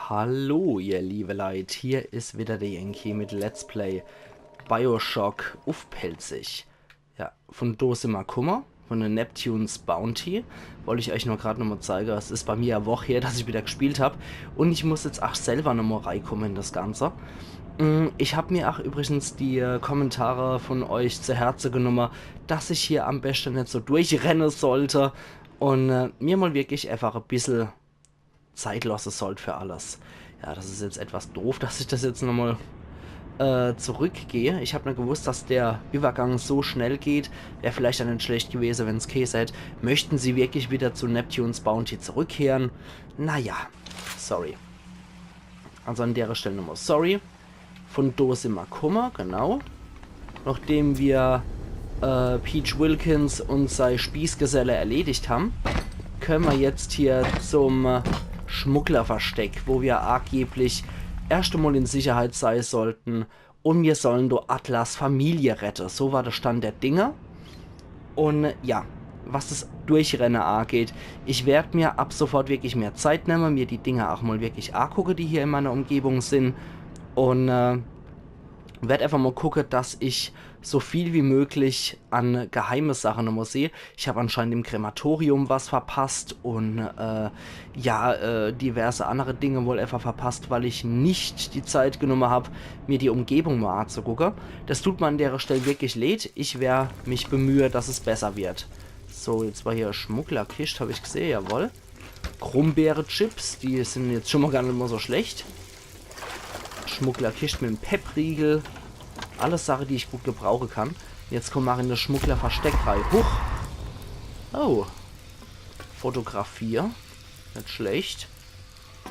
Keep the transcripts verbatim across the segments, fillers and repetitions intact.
Hallo, ihr liebe Leit, hier is wieder de Yankee mit Let's Play BioShock uff Pälzisch. Ja, vun do simmer kumme, vun de Neptune's Bounty. Wollt ich eich nur grad nochmol zeige. Es is bei mir e Woch her, dass ich wieder gespielt hab. Un ich muss jetzt ach selwer nochmol reikumme in das Ganze. Mm, ich hab mir ach übrigens die, äh, Kommentare vun eich zu Herze genumme, dass ich hier am beschte net so durchrenne sollt. Un, äh, mir mol wirklich äfach e bissel Zeit losse sollt für alles. Ja, das is jetzt etwas doof, dass ich das jetzt nochmol, äh, zurückgeh. Ich hab net gewusst, dass der Übergang so schnell geht. Wär vielleicht dann net schlecht gewese, wenn's gheeße hätt: Möchten Sie wirklich wieder zu Neptune's Bounty zurückkehren? Naja, sorry. Also an dere Stell nochmol sorry. Vun do simmer kumme, genau. Nochdem mir, äh, Peach Wilkins un sei Spießgeselle erledigt ham, könne mir jetzt hier zum, äh, Schmugglerversteck, wo mir angeblich erscht emol in Sicherheit sei sollten un mir sollen do Atlas Familie rette. So war de Stand der Dinge. Un ja, was das Durchrenne angeht, ich werd mir ab sofort wirklich mehr Zeit nemme, mir die Dinger ach mol wirklich angucke, die hier in meiner Umgebung sin. Un, äh, werd äfach mol gucke, dass ich so viel wie möglich an geheime Sache nochmol seh. Ich hab anscheinend im Krematorium was verpasst un, äh, ja, äh, diverse annere Dinge wohl äfach verpasst, weil ich net die Zeit genumme hab, mir die Umgebung mol anzugucke. Das tut mir an dere Stell wirklich leed. Ich wer mich bemühe, dass es besser wird. So, jetzt war hier Schmugglerkischt, hab ich gesehe, jawohl. Grumbeere-Chips, die sin jetzt schon mol gar net mol so schlecht. Schmugglerkischt mit'm Peppriegel. Alles Sache, die ich gut gebrauche kann. Jetzt komm mer in das Schmugglerversteck rei. Huch! Oh. Fotografie. Net schlecht.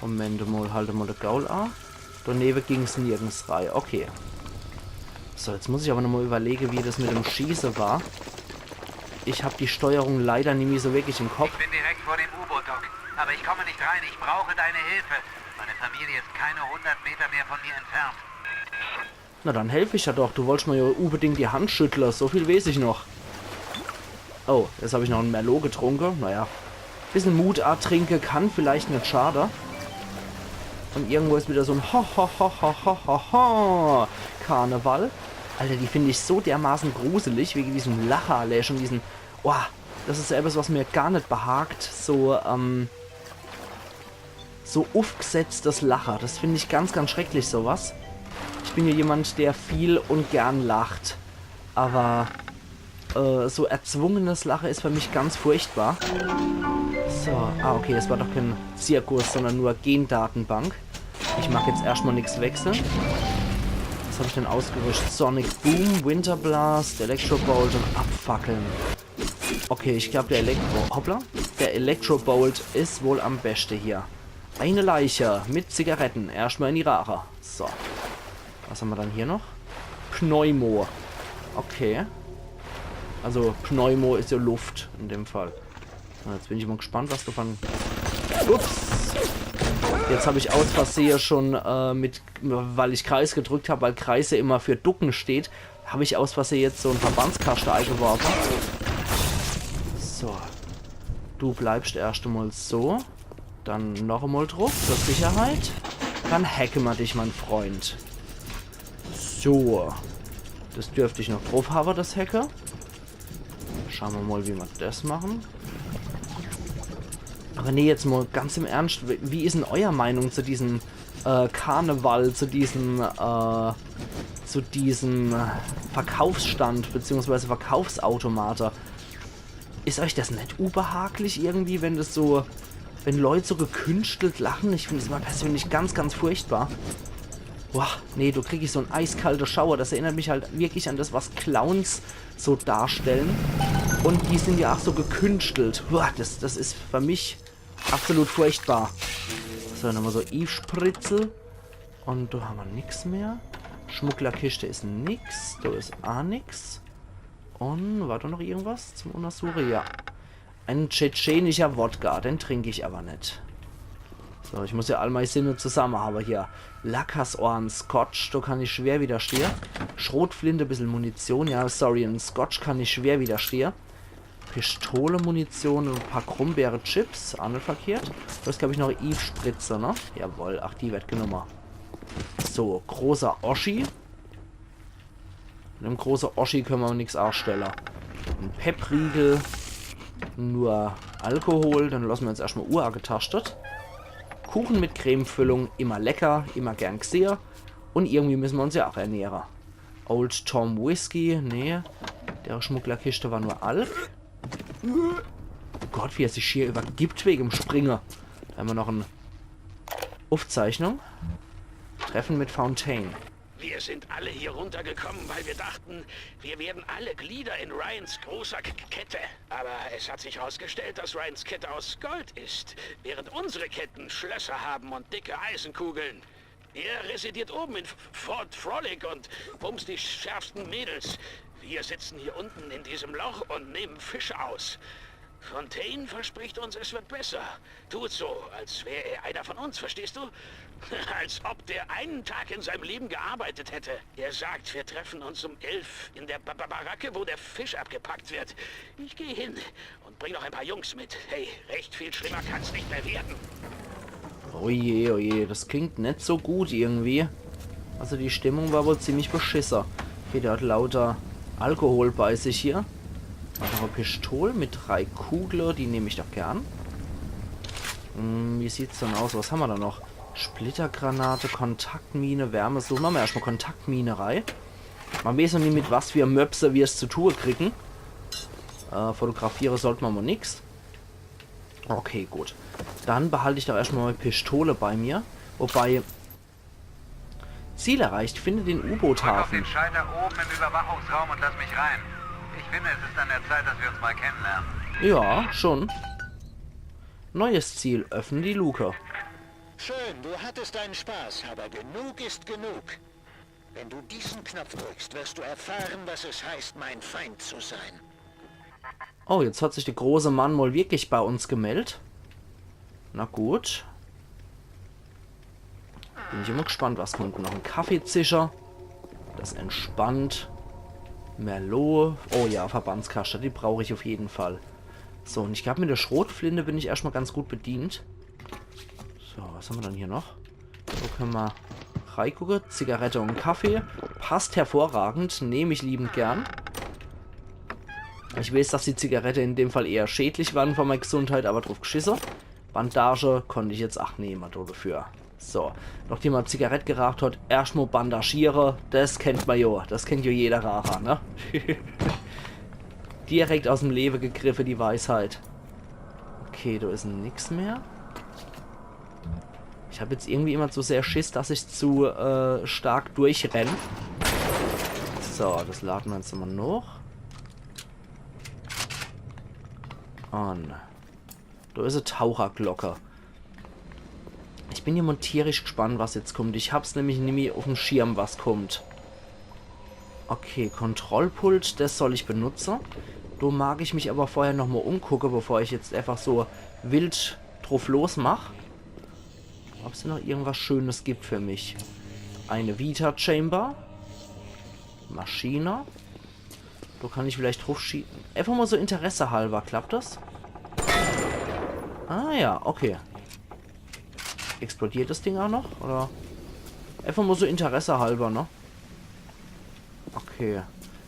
Moment mol, halt mol de Gaul a. Donewe ging's nirgends rei. Okay. So, jetzt muss ich awwer nochmol überlege, wie das mit dem Schieße war. Ich hab die Steuerung leider nimmi so wirklich im Kopf. Ich bin direkt vor dem U-Boot-Dock, aber ich komme nicht rein. Ich brauche deine Hilfe. Meine Familie ist keine hundert Meter mehr von mir entfernt. Na, dann helf ich ja doch. Du wolltsch mer ja unbedingt die Hand schüttle. So viel weeß ich noch. Oh, jetzt hab ich noch en Merlot getrunke. Naja. Bissel Mut atrinke kann vielleicht net schade. Un irgendwo is wieder so en Ho, Ho, Ho, Ho, Ho, Ho, Ho Karneval. Alter, die find ich so dermaßen gruselig, wege diesem Lacher, allee schon diesen, boah, das is ja etwas, was mir gar net behagt. So, ähm, so uffgesetztes Lacher. Das find ich ganz, ganz schrecklich, sowas. Ich bin ja jemand, der viel un gern lacht. Awwer, äh, so erzwungenes Lache is für mich ganz furchtbar. So, ah, okay, es war doch kein Zirkus, sondern nur Gendatenbank. Ich mag jetzt erscht mol nix wechsle. Was hab ich denn ausgerüscht? Sonic Boom, Winter Blast, Electro Bolt un Abfackeln. Okay, ich glaub, der Elektro-, hoppla. Der Electro Bolt is wohl am beschte hier. Eine Leiche mit Zigaretten. Erscht mol in die Raache. So. Was hammer dann hier noch? Pneumo. Okay. Also Pneumo is ja Luft in dem Fall. So, jetzt bin ich mol gespannt, was davon. Ups. Jetzt hab ich aus Versehe schon, äh, mit, weil ich Kreis gedrückt hab, weil Kreis ja immer für Ducken steht, hab ich aus Versehe jetzt so en Verbandskaschte eigeworfe. So. Du bleibscht erscht emol so. Dann noch emol druff, zur Sicherheit. Dann hacke mer dich, mein Freund. So. Das dürft ich noch druff hawwe, das Hacke. Schaue mer mol, wie mer das mache. Awwer nee, jetzt mol ganz im Ernscht, w-, wie is denn euer Meinung zu diesem, äh, Karneval, zu diesem, äh, zu diesem Verkaufsstand beziehungsweise Verkaufsautomate? Is euch das net ubehaglich irgendwie, wenn das so, wenn Leut so gekünstelt lachen? Ich find das immer persönlich ganz, ganz furchtbar. Boah, nee, do krieg ich so en eiskalte Schauer. Das erinnert mich halt wirklich an das, was Clowns so darstellen. Un die sin ja ach so gekünstelt. Boah, das, das is für mich absolut furchtbar. So, nochmol so Eve-Spritzel. Un do hammer nix mehr. Schmugglerkischte is nix. Do is ach nix. Un war do noch irgendwas zum Untersuche? Ja. En tschetschenischer Wodka, den trink ich awwer net. So, ich muss ja all mei Sinne zusammehawwe hier. Lackersohren, Scotch, do kann ich schwer widerstehe. Schrotflinte, bissel Munition, ja, sorry, en Scotch kann ich schwer widerstehe. Pistole-Munition und e paar Grumbeere-Chips. Aa net verkehrt. Do is, glaab ich, noch e Eve-Spritze, ne? Jawohl, ach, die werd genumme. So, großer Oschi. Mit dem große Oschi könne mer nix aastelle. E Peppriegel. Nur Alkohol. Den losse mer jetzt erschtmol uagetascht. Kuche mit Cremefüllung. Immer lecker. Immer gern gsehe. Und irgendwie müsse mer uns ja ach ernähre. Old Tom Whisky. Nee. De Schmugglerkischt war nur Alk. Oh Gott, wie er sich hier übergibt wegem Springe. Do hämmer noch e Uffzeichnung. Treffen mit Fontaine. Wir sind alle hier runtergekommen, weil wir dachten, wir wären alle Glieder in Ryans großer K K- Kette. Aber es hat sich herausgestellt, dass Ryans Kette aus Gold ist, während unsere Ketten Schlösser haben und dicke Eisenkugeln. Er residiert oben in F- Fort Frolic und bumst die schärfsten Mädels. Wir sitzen hier unten in diesem Loch und nehmen Fische aus. Fontaine verspricht uns, es wird besser. Tut so, als wäre er einer von uns, verstehst du? Als ob der einen Tag in seinem Leben gearbeitet hätte. Er sagt, wir treffen uns um elf in der Ba- Ba- Baracke, wo der Fisch abgepackt wird. Ich gehe hin und bring noch ein paar Jungs mit. Hey, recht viel schlimmer kann's nicht mehr werden. Oh je, oh je, das klingt net so gut irgendwie. Also die Stimmung war wohl ziemlich beschisse. Okay, der hat lauter Alkohol bei sich hier. Noch e Pistol mit drei Kugle, die nehm ich doch gern. Hm, wie sieht's dann aus? Was hämmer do noch? Splittergranate, Kontaktmine, Wärmesuche. Mache mer erschtmol Kontaktmine rei. Mer weeß noch nie, mit was für Möpse mer's zu tue kriegen. Äh, fotografiere sollt mer mol nix. Okay, gut. Dann behalt ich doch erschtmol mei Pistole bei mir. Wobei. Ziel erreicht, finde den U-Boot-Hafen. Drück auf den Schalter oben im Überwachungsraum und lass mich rein. Ich finde, es ist an der Zeit, dass wir uns mal kennenlernen. Ja, schon. Neues Ziel, öffne die Luke. Schön, du hattest deinen Spaß, aber genug ist genug. Wenn du diesen Knopf drückst, wirst du erfahren, was es heißt, mein Feind zu sein. Oh, jetzt hat sich der große Mann mal wirklich bei uns gemeldet. Na gut. Bin ich immer gespannt, was kommt. Noch ein Kaffeezischer. Das entspannt. Merlot. Oh ja, Verbandskaschte, die brauche ich auf jeden Fall. So, und ich glaube, mit der Schrotflinte bin ich erstmal ganz gut bedient. So, was haben wir dann hier noch? Wo können wir reigucke? Zigarette und Kaffee. Passt hervorragend. Nehme ich liebend gern. Ich weiß, dass die Zigarette in dem Fall eher schädlich waren für meine Gesundheit, aber drauf geschisse. Bandage konnte ich jetzt ach nehme, dafür. So, noch jemand Zigarett geraucht hat, erstmal bandagiere. Das kennt man jo. Das kennt jo jeder Raucher, ne? Direkt aus dem Leben gegriffen, die Weisheit. Okay, da ist nix mehr. Ich habe jetzt irgendwie immer zu sehr Schiss, dass ich zu äh, stark durchrenne. So, das laden wir uns nochmal noch. Und da ist eine Taucherglocke. Ich bin immer tierisch gespannt, was jetzt kommt. Ich habe es nämlich nimmi auf dem Schirm, was kommt. Okay, Kontrollpult, das soll ich benutzen. Da mag ich mich aber vorher nochmal umgucken, bevor ich jetzt einfach so wild drauf losmache. Ob es noch irgendwas Schönes gibt für mich. Eine Vita Chamber. Maschine. Da kann ich vielleicht drauf schießen. Einfach mal so interessehalber. Klappt das? Ah ja, okay. Explodiert das Ding auch noch? Oder? Einfach mal so interessehalber, ne? Okay.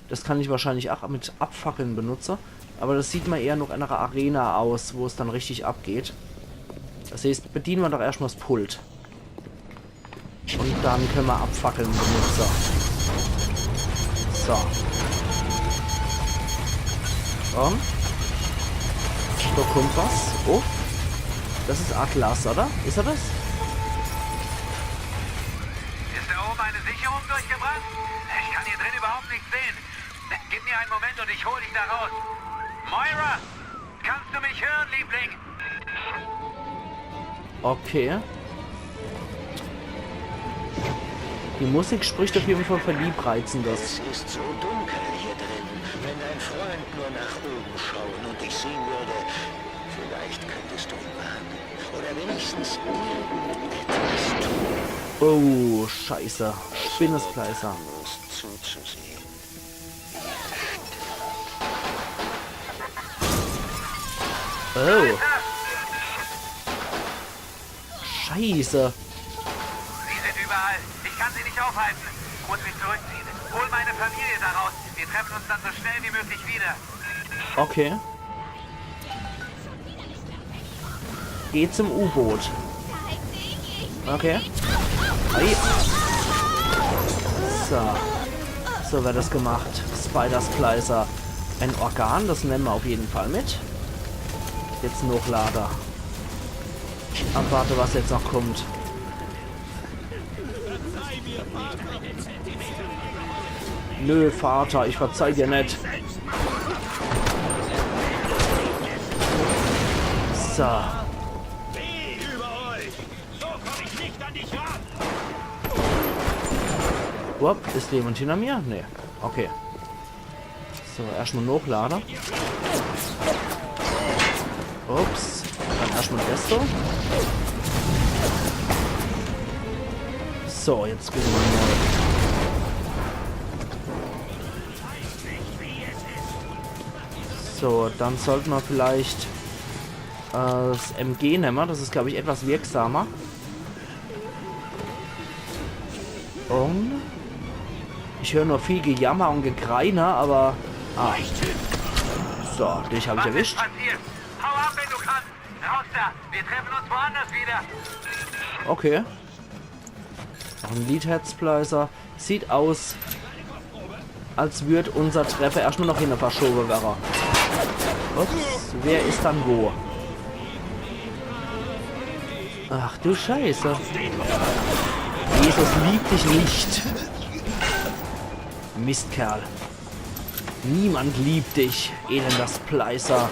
Das kann ich wahrscheinlich auch mit Abfackeln benutzen. Aber das sieht mal eher nach einer Arena aus, wo es dann richtig abgeht. Das heißt, bedienen wir doch erstmal das Pult. Und dann können wir Abfackeln benutzen. So. Und? Da kommt was. Oh. Das ist Atlas, oder? Ist er das? Ist da oben eine Sicherung durchgebrannt? Ich kann hier drin überhaupt nichts sehen. Gib mir einen Moment und ich hole dich da raus. Moira, kannst du mich hören, Liebling? Okay. Die Musik spricht auf jeden Fall für Liebreizendes. Es ist so dunkel hier drin. Wenn dein Freund nur nach oben schauen und dich sehen würde, vielleicht könntest du ihn warnen. Oder wenigstens irgendetwas tun. Oh, Scheiße. Spinnespleißer. Lust zuzusehen. Wie er stirbt. Oh. Scheiße. Sie sind überall. Ich kann sie nicht aufhalten. Muss mich zurückziehen. Hol meine Familie da raus. Wir treffen uns dann so schnell wie möglich wieder. Okay. Geh zum U-Boot. Okay. Ei. So. So wird das gemacht. Spider Splicer. Ein Organ, das nehmen wir auf jeden Fall mit. Jetzt Nochlade. Abwarte, was jetzt noch kommt. Nö, Vater, ich verzeih dir net. So. Wupp, is jemand hinter mir? Nee. Okay. So, erstmal Nochlade. Ups. Dann erstmal das so. So, jetzt gucken wir mal. So, dann sollten wir vielleicht, äh, das M G nehmen. Das ist, glaube ich, etwas wirksamer. Und ich höre nur viel Gejammer und Gekreine, aber... Ah. So, dich habe ich erwischt. Passiert. Hau ab, wenn du kannst. Raus da. Wir treffen uns woanders wieder. Okay. Noch ein Leadhead Splicer. Sieht aus, als würd unser Treffe erstmal noch hin verschobe wäre. Ups, wer ist dann wo? Ach du Scheiße. Jesus liebt dich nicht. Mistkerl. Niemand liebt dich, elender Splicer.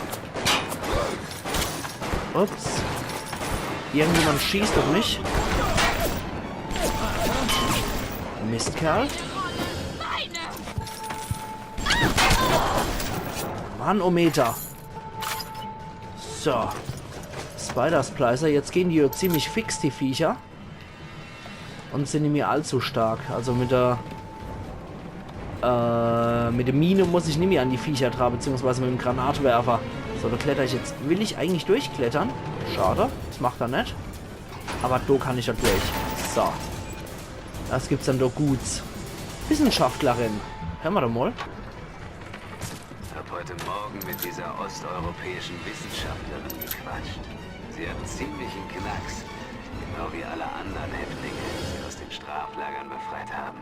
Ups. Irgendjemand schießt auf mich. Mistkerl. Mannometer. So. Spider Splicer, jetzt gehen die ja ziemlich fix, die Viecher. Und sind nicht mehr allzu stark. Also mit der, äh, mit der Mine muss ich nicht mehr an die Viecher dran, beziehungsweise mit dem Granatwerfer. So, da kletter ich jetzt. Will ich eigentlich durchklettern? Schade, das macht er net. Aber do kann ich ja durch. So. Das gibt's dann doch Guts. Wissenschaftlerin. Hören wir doch mal. Hab heute Morgen mit dieser osteuropäischen Wissenschaftlerin gequatscht. Sie hat ziemlich einen Knacks, genau wie alle anderen Häftlinge, die sie aus den Straflagern befreit haben.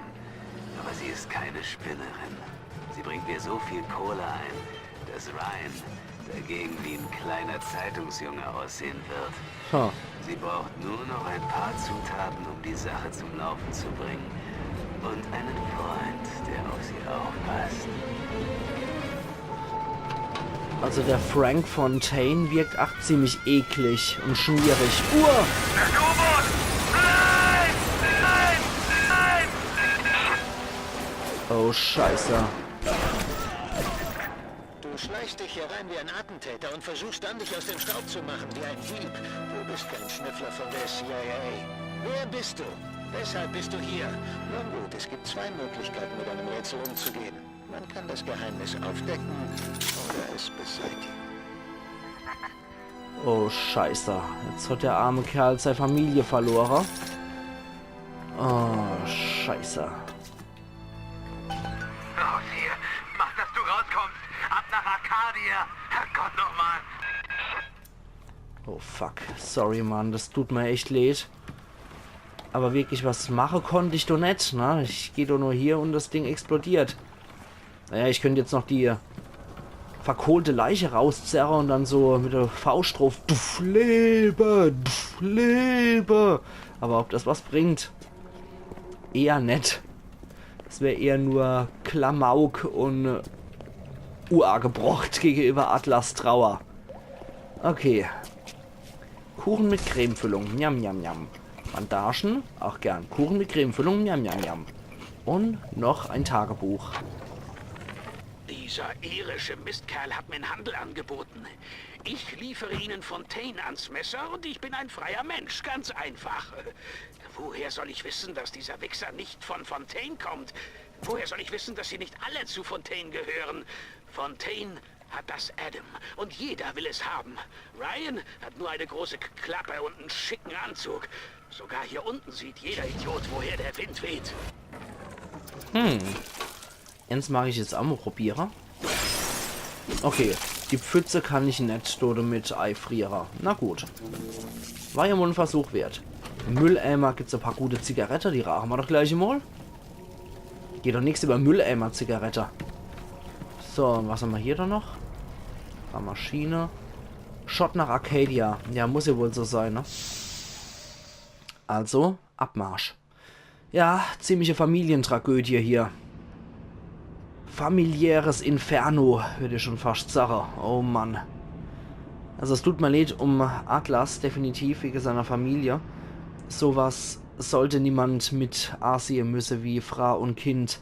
Aber sie ist keine Spinnerin. Sie bringt mir so viel Kohle ein, dass Ryan dagegen wie ein kleiner Zeitungsjunge aussehen wird. Ha. Sie braucht nur noch ein paar Zutaten, um die Sache zum Laufen zu bringen. Und einen Freund, der auf sie aufpasst. Also der Frank Fontaine wirkt ach ziemlich eklig und schmierig. Uah! Das U-Boot! Nein! Nein! Nein! Oh, Scheiße. Du schleichst dich hier rein wie ein Attentäter und versuchst dann, dich aus dem Staub zu machen wie ein Dieb. Du bist kein Schniffler von der C I A. Wer bist du? Weshalb bist du hier? Nun gut, es gibt zwei Möglichkeiten, mit einem Rätsel umzugehen. Man kann das Geheimnis aufdecken oder es beseitigen. Oh, Scheiße. Jetzt hat der arme Kerl seine Familie verloren. Oh, Scheiße. Raus hier. Mach, dass du rauskommst. Ab nach Arcadia. Herrgott nochmal. Oh fuck. Sorry, Mann. Das tut mir echt leid. Aber wirklich was mache konnt ich doch net, ne? Ich geh doch nur hier und das Ding explodiert. Naja, ich könnt jetzt noch die verkohlte Leiche rauszerre und dann so mit der Fauscht drauf, duff, lebe, duff, lebe. Aber ob das was bringt? Eher net. Das wär eher nur Klamauk und, äh, uagebrocht gegenüber Atlas Trauer. Okay. Kuchen mit Cremefüllung. Njam, njam, njam. Bandagen. Auch gern. Kuchen mit Cremefüllung. Njam, njam, njam. Und noch ein Tagebuch. Dieser irische Mistkerl hat mir einen Handel angeboten. Ich liefere Ihnen Fontaine ans Messer und ich bin ein freier Mensch, ganz einfach. Woher soll ich wissen, dass dieser Wichser nicht von Fontaine kommt? Woher soll ich wissen, dass sie nicht alle zu Fontaine gehören? Fontaine Hat das Adam. Und jeder will es haben. Ryan hat nur eine große K-, Klappe und einen schicken Anzug. Sogar hier unten sieht jeder Idiot, woher der Wind weht. Hm. Ens mag ich jetzt aa mol probiere. Okay, die Pfütze kann ich net do demit eifriere. Na gut. War jo mol en Versuch wert. Im Mülleimer gibt's e paar gute Zigarette, die raache mer doch gleich mol. Geht doch nix iwwer Mülleimer-Zigarette. So, was hammer hier dann noch? Paar Maschine. Shot nach Arcadia. Ja, muss jo wohl so sei, ne? Also, Abmarsch. Ja, ziemliche Familientragödie hier. Familiäres Inferno, würd ich schon fascht sage. Oh Mann. Also es tut mer leed um Atlas, definitiv, wege seiner Familie. Sowas sollt niemand mit asehe müsse, wie Fraa un Kind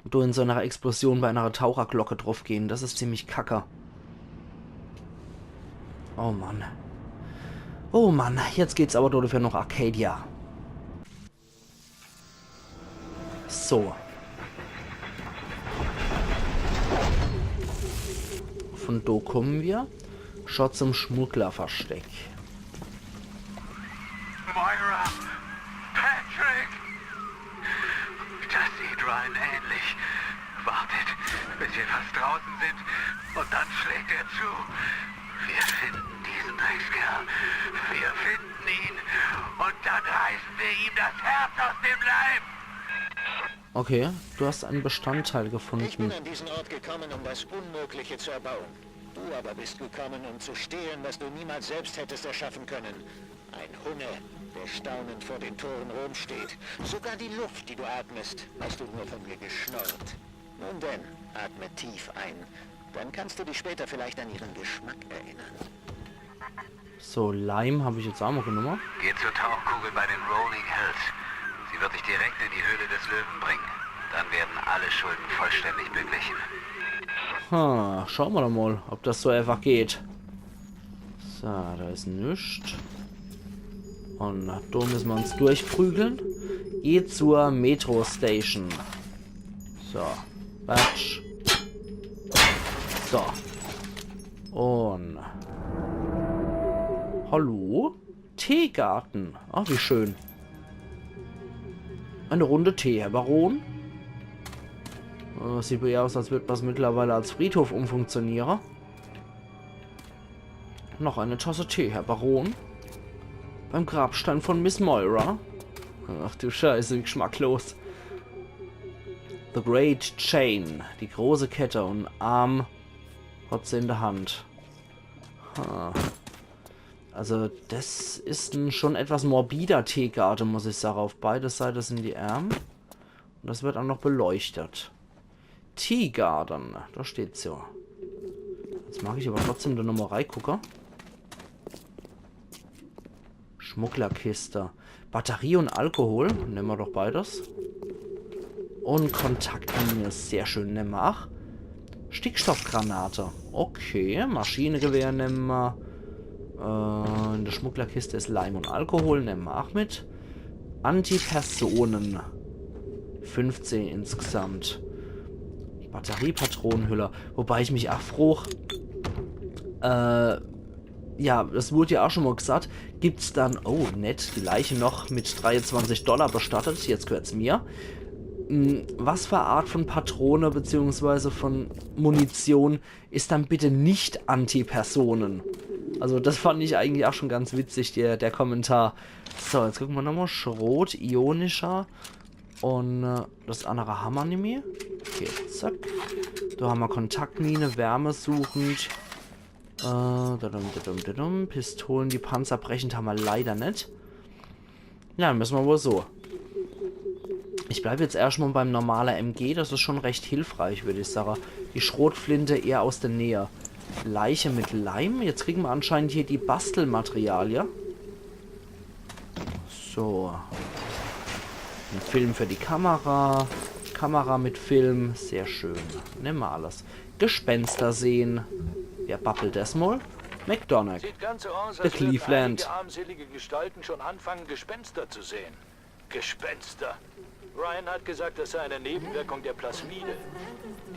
do in so ener Explosion bei ener Taucherglocke druffgehn. Das is ziemlich kacke. Oh Mann. Oh Mann, jetzt geht's awwer do dafür noch Arcadia. So. Von do kommen mer. Schau zum Schmugglerversteck. Moira! Patrick! Das sieht Ryan ähnlich. Wartet, bis wir fast draußen sind. Und dann schlägt er zu. Wir finden diesen Dreckskerl. Wir finden ihn. Und dann reißen wir ihm das Herz aus dem Leib. Okay, du hast einen Bestandteil Ich bin gefunden. An diesen Ort gekommen, um das Unmögliche zu erbauen. Du aber bist gekommen, um zu stehlen, was du niemals selbst hättest erschaffen können. Ein Hunger, der staunend vor den Toren Roms steht. Sogar die Luft, die du atmest, hast du nur von mir geschnorrt. Nun denn, atme tief ein. Dann kannst du dich später vielleicht an ihren Geschmack erinnern. So, Lime hab ich jetzt aa mol genumme. Geh zur Tauchkugel bei den Rolling Hills. Sie wird dich direkt in die Höhle des Löwen bringen. Dann werden alle Schulden vollständig beglichen. Ha, schau mer doch mol, ob das so eifach geht. So, do is nix. Un do müsse mer uns durchprügle. Geh zur Metro Station. So, Batsch. So. Un... Hallo? Teegarten. Ach, wie schön. Eine Runde Tee, Herr Baron. Äh, sieht mir aus, als würd das mittlerweile als Friedhof umfunktioniere. Noch eine Tasse Tee, Herr Baron. Beim Grabstein von Miss Moira. Ach du Scheiße, wie geschmacklos. The Great Chain, die große Kette, un Arm hat se in der Hand. Ha. Also das is en schon etwas morbider Teegarte, muss ich sage. Auf beide Seite sin die Ärm. Un das wird aa noch beleuchtet. Teegarden, do steht's jo. Jetzt mag ich awwer trotzdem do nochmol reigucke. Schmugglerkiste. Batterie un Alkohol. Nemme mer doch beides. Un Kontaktmine, sehr schön. Nemme mer ach. Stickstoffgranate. Okay, Maschinegewehr nemme mer. Äh, in der Schmugglerkiste is Leim un Alkohol. Nemme mer ach mit. Antipersone. Fünfzehn insgesamt. Batteriepatronenhülle. Wobei ich mich ach frooch, äh, ja, das wurde jo ach schon mol gesagt, gibt's dann, oh, nett, die Leiche noch mit dreiundzwanzig Dollar bestattet, jetzt gehört's mir. Hm, was für Art von Patrone beziehungsweise von Munition is dann bitte net Antipersone? Also das fand ich eigentlich ach schon ganz witzig, der, der Kommentar. So, jetzt gucke mer nochmol. Schrot, ionischer. Un äh, das annere hammer nimmi. Okay, zack. Do hammer Kontaktmine, wärmesuchend. Äh, dadum, dadum, dadum. Pistolen, die panzerbrechend hammer leider net. Ja, dann müsse mer wohl so. Ich bleib jetzt erscht mol beim normale M G, das is schon recht hilfreich, würd ich sage. Die Schrotflinte eher aus der Nähe. Leiche mit Leim. Jetzt kriege mer anscheinend hier die Bastelmaterialie. So. En Film für die Kamera. Kamera mit Film. Sehr schön. Nemme mer alles. Gespenster sehen. Wer babbelt des mol? McDonagh. Sieht ganz so aus, The als würden Cleveland. Einige armselige Gestalten schon anfangen, Gespenster zu sehen. Gespenster. Ryan hat gesagt, das sei eine Nebenwirkung der Plasmide.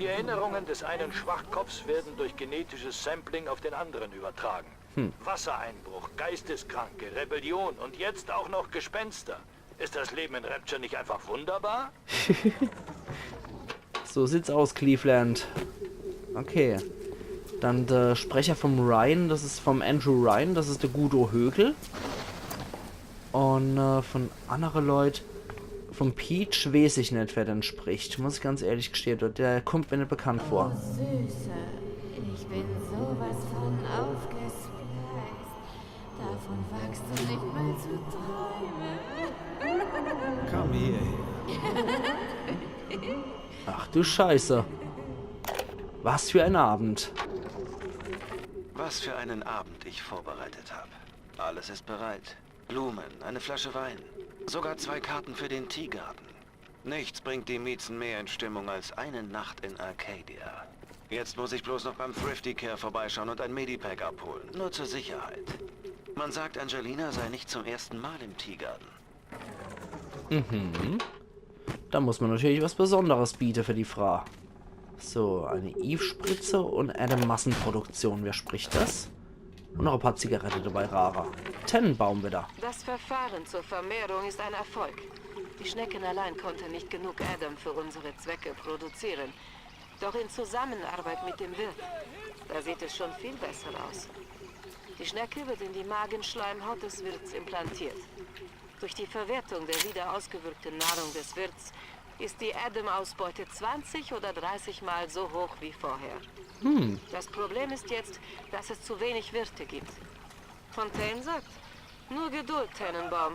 Die Erinnerungen des einen Schwachkopfs werden durch genetisches Sampling auf den anderen übertragen. Wassereinbruch, Geisteskranke, Rebellion und jetzt auch noch Gespenster. Ist das Leben in Rapture nicht einfach wunderbar? So sieht's aus, Cleveland. Okay. Dann der Sprecher vom Ryan, das is vom Andrew Ryan, das is der Gudo Högel. Und äh, von andere Leut, vom Peach weiß ich net, wer den spricht. Muss ich ganz ehrlich gestehe, der kommt mir net bekannt vor. Süße, ich bin sowas von aufgespleist. Davon wagst du nicht mal zu träumen. Komm hierher. Ach du Scheiße. Was für ein Abend. Was für einen Abend ich vorbereitet habe. Alles ist bereit. Blumen, eine Flasche Wein. Sogar zwei Karten für den Teegarden. Nichts bringt die Miezen mehr in Stimmung als eine Nacht in Arcadia. Jetzt muss ich bloß noch beim Thrifty Care vorbeischauen und ein Medipack abholen. Nur zur Sicherheit. Man sagt, Angelina sei nicht zum ersten Mal im Teegarden. Da muss man natürlich was Besonderes biete für die Frau. So, eine Eve-Spritze und eine Massenproduktion. Wer spricht das? Und noch ein paar Zigarette dabei, Rara. Tenenbaum wieder. Das Verfahren zur Vermehrung ist ein Erfolg. Die Schnecken allein konnten nicht genug Adam für unsere Zwecke produzieren. Doch in Zusammenarbeit mit dem Wirt, da sieht es schon viel besser aus. Die Schnecke wird in die Magenschleimhaut des Wirts implantiert. Durch die Verwertung der wieder ausgewirkten Nahrung des Wirts ist die Adam-Ausbeute zwanzig oder dreißig Mal so hoch wie vorher. Das Problem ist jetzt, dass es zu wenig Wirte gibt. Fontaine sagt: „Nur Geduld, Tenenbaum.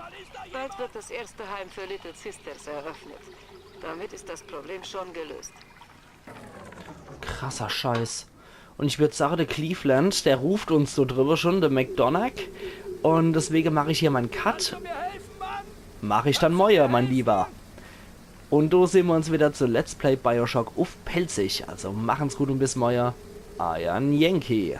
Bald wird das erste Heim für Little Sisters eröffnet. Damit ist das Problem schon gelöst.“ Krasser Scheiß. Und ich würd sagen, der Cleveland, der ruft uns so drüber schon, der McDonagh. Und deswegen mache ich hier meinen Cut. Mach ich dann morgen, mein Lieber. Und do sehen wir uns wieder zu Let's Play Bioshock uff Pälzisch. Also machen's gut und bis morgen. Euer Yankee.